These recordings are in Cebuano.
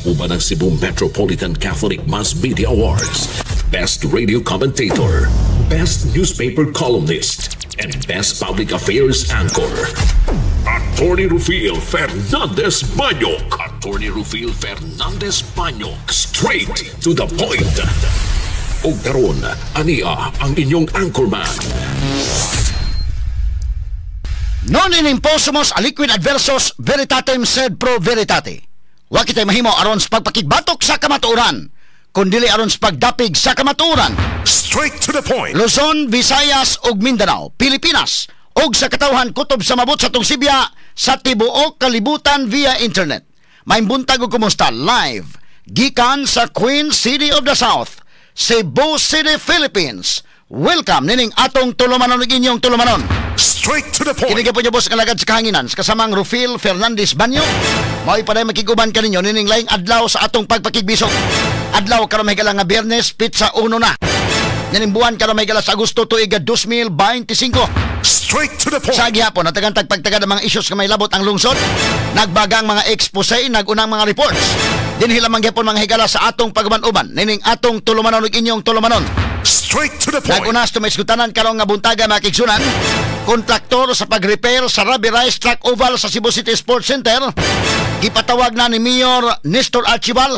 Uban ang Cebu Metropolitan Catholic Mass Media Awards, Best Radio Commentator, Best Newspaper Columnist, and Best Public Affairs Anchor. Attorney Rufil Fernandez Banyok. Attorney Rufil Fernandez Banyok. Straight to the point. Ug karon, ania ang inyong anchorman. Non in imposumus aliquid adversus veritatem sed pro veritate. Wa kitay mahimo aron sa pagpakigbatok sa kamatuoran, kundili aron sa pagdapig sa kamatuoran. Straight to the point. Luzon, Visayas ug Mindanao, Pilipinas ug sa katawhan kutob sa mabot sa tungsibya sa tibuok kalibutan via internet. Maayong buntag ug kumusta live gikan sa Queen City of the South, Cebu City, Philippines. Welcome nining atong tulumanon ug inyong tulumanon. Straight to the point. Kini po niyo boss kalagad sa kahanginan sa kasamang Rufil Fernandez Banyo. Mao'y paday makiguban kaninyo nining laing adlaw sa atong pagpakigbisog. Adlaw karon mahigala nga Biyernes, pitsa 1 na. Nining buwan karon mahigala sa Agosto tuig 2025. Straight to the point. Sa gihapon natagan tagpagtagad ang mga issues nga may labot ang lungsod. Nagbagang mga expose, nagunang mga reports. Dinhi lamang gihapon mga higala sa atong pag-uban-uban nining atong tulumanon ug inyong tulumanon. Straight to the point. Nagunas to may iskutanan karong nga buntaga mga kaigsunan. Kontraktor sa pag-repair sa rubberized track oval sa Cebu City Sports Center gipatawag na ni Mayor Nestor Archival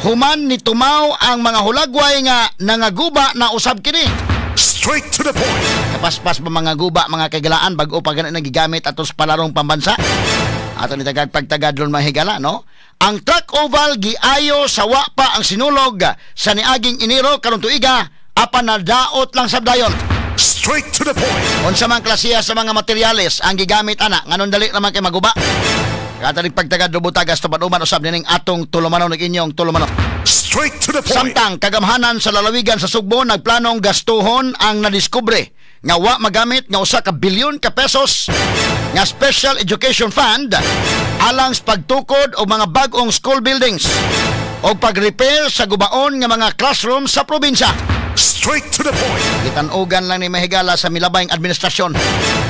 human ni tumaw ang mga hulagway nga nangaguba na usab kini. Straight to the point. Kapaspas ba mga guba mga kaigalaan bag-o pa gani nagigamit ato sa palarong pambansa. Ato ni tagag pagtagad ron mga higala, no? Ang track oval giayo sa wa pa ang sinulog sa niaging Enero karon tuiga apan nadaot lang sabdayon. Straight to the point. Unsa man klasiya sa mga materyales ang gigamit ana nganon dali naman kay maguba. Katanig pagtagad rubutagas tuban-uban usab nining atong tulumanon ug inyong tulumanon. Straight to the point. Samtang kagamhanan sa lalawigan sa Sugbo nagplanong gastuhon ang nadiskubre nga wa magamit nga usa ka bilyon ka pesos nga Special Education Fund alang sa pagtukod og mga bag-ong school buildings o pag-repair sa gubaon nga mga classroom sa probinsya. Straight to the point. Gitanugan lang ni mahigala sa milabayng administrasyon.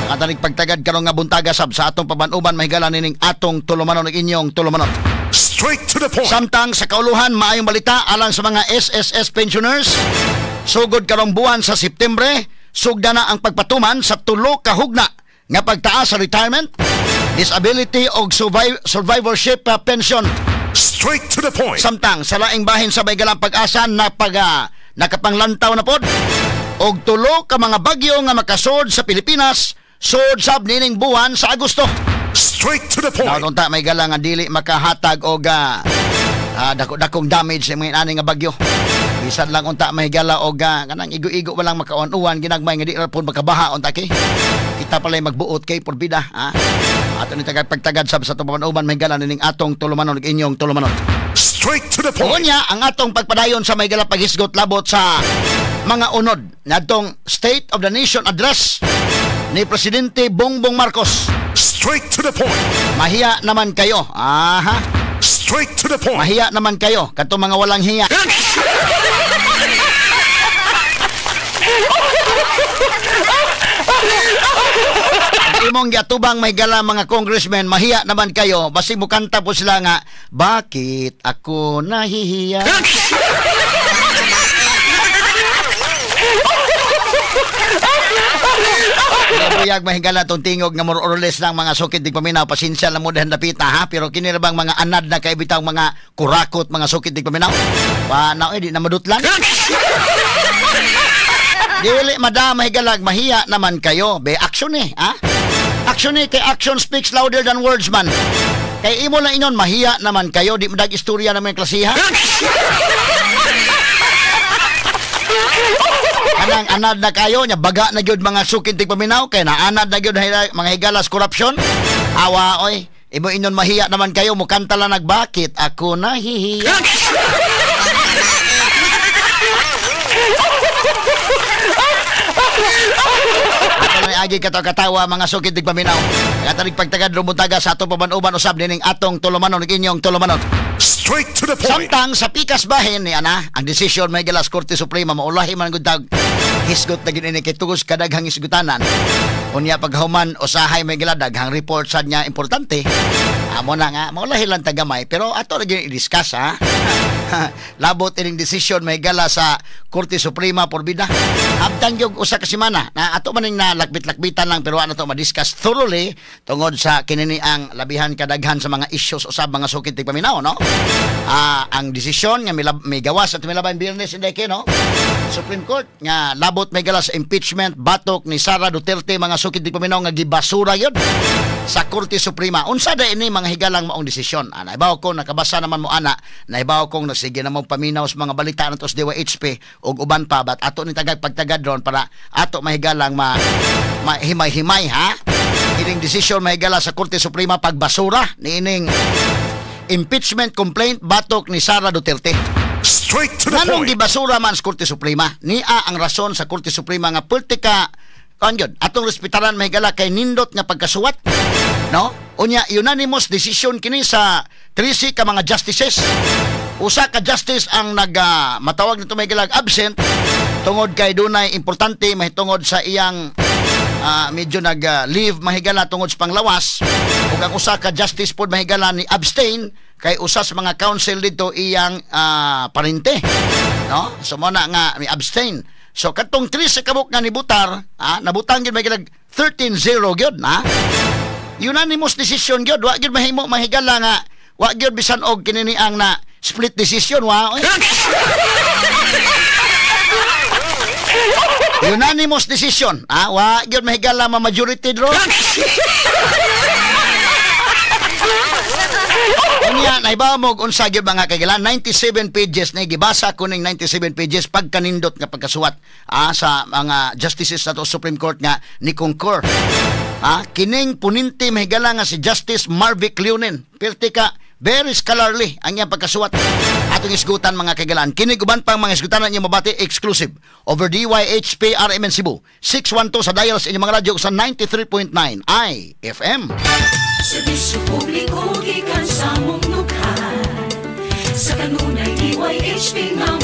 Katanig pagtagad karong nga buntaga sab sa atong pabanuban mahigala nining atong tulumanon ug inyong tulumanon. Straight to the point. Samtang sa kauluhan maayong balita alang sa mga SSS pensioners, sugod karong buwan sa Septembre, sugda na ang pagpatuman sa tulo ka hugna nga pagtaas sa retirement, disability og survivorship pension. Straight to the point. Samtang sa laing bahin sa may pag-asa na pag nakapanglantaw na pod og tulo ka mga bagyo nga makasod sa Pilipinas sud sab nining buwan sa Agosto. Straight to the point. Naunta may gala nga dili makahatag og dako-dakong damage sa mga ani nga bagyo. Bisan lang unta may gala og kanang igo-igo walang makaon-uwan ginagmay nga di ra pod makabaha unta kay. Kita pala'y magbuot kay porbida ha. Ato ni tagad pagtagad sab sa tuban-uban may gala nining atong tulumanon ug inyong tulumanon. Straight to the point. Unya ang atong pagpadayon sa may gala paghisgot labot sa mga unod ngadtong State of the Nation Address ni Presidente Bongbong Marcos. Straight to the point. Mahiya naman kayo. Aha. Straight to the point. Mahiya naman kayo kadtong mga walang hiya. Imong giatubang may gala mga congressmen, mahiya naman kayo. Basig mo kanta po sila nga, bakit ako nahihiya? Buyag mahigala tong tingog nga more or less ng mga sukid dig paminaw. Pasensya lang mo dahan dapita ha, pero kini ra bang mga anad na kaibitang mga kurakot mga sukid dig paminaw. Pa na di na madutlan. Dili madam mahigalag, mahiya naman kayo. Be action eh, ha? Action eh, kay action speaks louder than words man. Kay imo lang inon, mahiya naman kayo. Di madag istorya naman yung klasiha. Kanang anad na kayo, nya baga na gyud mga sukid tig paminaw, kay naanad na gyud mga higalas corruption. Awa oy, imo inon mahiya naman kayo, mukanta lang nagbakit ako nahihiya. Agi katawa mga sukid tig paminaw. Katanig pagtagad rumuntaga sa atong paban-uban usab nining atong tulumanon ug inyong tulumanon. Straight to the point. Samtang sa pikas bahin ni ana, ang desisyon may galas Korte Suprema maulahi man gud tag hisgot na gid ini kay tugos kadaghang hisgutanan. Unya paghuman usahay may gala daghang report sad niya importante. Amo na nga, maulahi lang tagamay, pero ato ra gyud i-discuss, ha. Labot ining desisyon, mahigala, sa Korte Suprema por bida. Abtang gyud 1 ka semana na ato man ning nalakbit-lakbitan lang, pero ano to ma-discuss thoroughly tungod sa kinini ang labihan kadaghan sa mga issues usab, mga sukid tigpaminaw, no? Ang desisyon nga migawas at milabay Biyernes, hindi kay, no? Supreme Court nga labot, mahigala, sa impeachment batok ni Sara Duterte, mga sukid tigpaminaw, nga gibasura yun sa Korte Suprema. Unsa da ini, mga higalang, maong desisyon? Naibaw ko nakabasa naman mo ana, naibaw kong nasige na mo paminaw sa mga balita nato sa DYHP ug uban pa, but ato ni tagag pagtagad ron para ato mahigalang ma mahimay-himay, ha. Ining desisyon, mahigala, sa Korte Suprema, pagbasura ni ining impeachment complaint batok ni Sara Duterte. Straight to the Nganong point. gibasura man sa Korte Suprema? Nia ang rason sa Korte Suprema nga pulti ka kuan yun. Atong respetaran, mahigala, kay nindot nga pagkasuwat. No? Unya unanimous decision kini sa 13 ka mga justices. Usa ka justice ang nag matawag nito, mahigala, absent tungod kay dunay importante mahitungod sa iyang medyo nag leave, mahigala, tungod sa panglawas, ug ang usa ka justice pod, mahigala, ni abstain kay usa sa mga counsel dito iyang parente, no? So mo na nga mi abstain. So katong 3 sa kabuk nga nibutar, nabutang gyud, mahigala, 13-0 gyud na unanimous decision gyud. Wa gyud mahimo, mahigala, nga wa gyud bisan og kinini ang na split decision, wa oy. Unanimous decision, wa gyud, mahigala, ma majority draw. Unya, naibaw mo unsa gyud, mga kaigilan, 97 pages na gibasa ko ning 97 pages, pagkanindot nga pagkasuwat sa mga justices nato Supreme Court nga ni concur. Kining puninti, mahigala, nga si Justice Marvic Leonen. Pirti ka very scholarly ang iyang pagkasuwat. Atong isgutan, mga kaigilan. Kini uban pang mga isgutan niyo mabati exclusive over DYHP RMN Cebu. 612 sa dial sa inyong mga radyo sa 93.9 IFM. Serbisyo publiko gikan sa mong nukhan. Sa kanunay DYHP nga